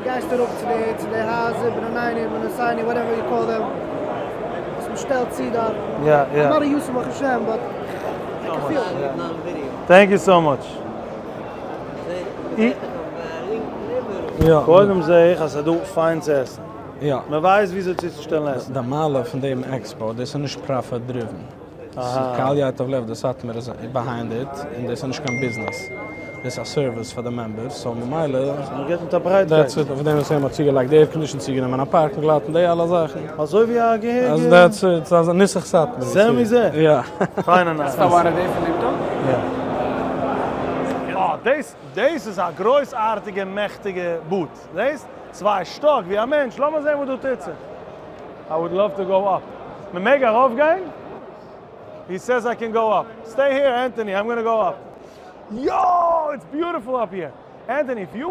גייסט אראפ צו די צו די הייזער בננינו בנותינו whatever you call them וואס מען שטעלט צו דארט. יא יא. I'm not a user ברוך השם but I can feel it. Thank you so much. קודם זעה איך אז ס'איז דא פיין צו עסן. יא. מען ווייסט וויאזוי צוצושטעלן עסן. די מעלה פון דעם expo, דאס איז נישט profit driven. קהל יטב לב, די סאטמאר איז behind it, און דאס איז נישט קיין ביזנעס. דאס איז א service פאר די members, so ממילא. מען געבט מיט א ברייטקייט. That's it, אויף דעם וואס מ'האט צוגעלייגט די air condition, צוגענומען א parking lot און די אלע זאכן. אזוי ווי א געהעריגע. That's it, ס'איז א נוסח סאטמאר. זה מזה. יא. פיינע נייעס. האסט א ווארע דעה פון דעם טאג? יא. אה, דאס דאס איז א גרויסארטיגע מעכטיגע boot. זעסט? צוויי שטאק ווי א מענטש. לאמיר זען וואס דא טוט זיך. I would love to go up. מען מעג ארויפגיין? He says I can go up. Stay here, Anthony, I'm gonna go up. Yo, it's beautiful up here. Anthony, if you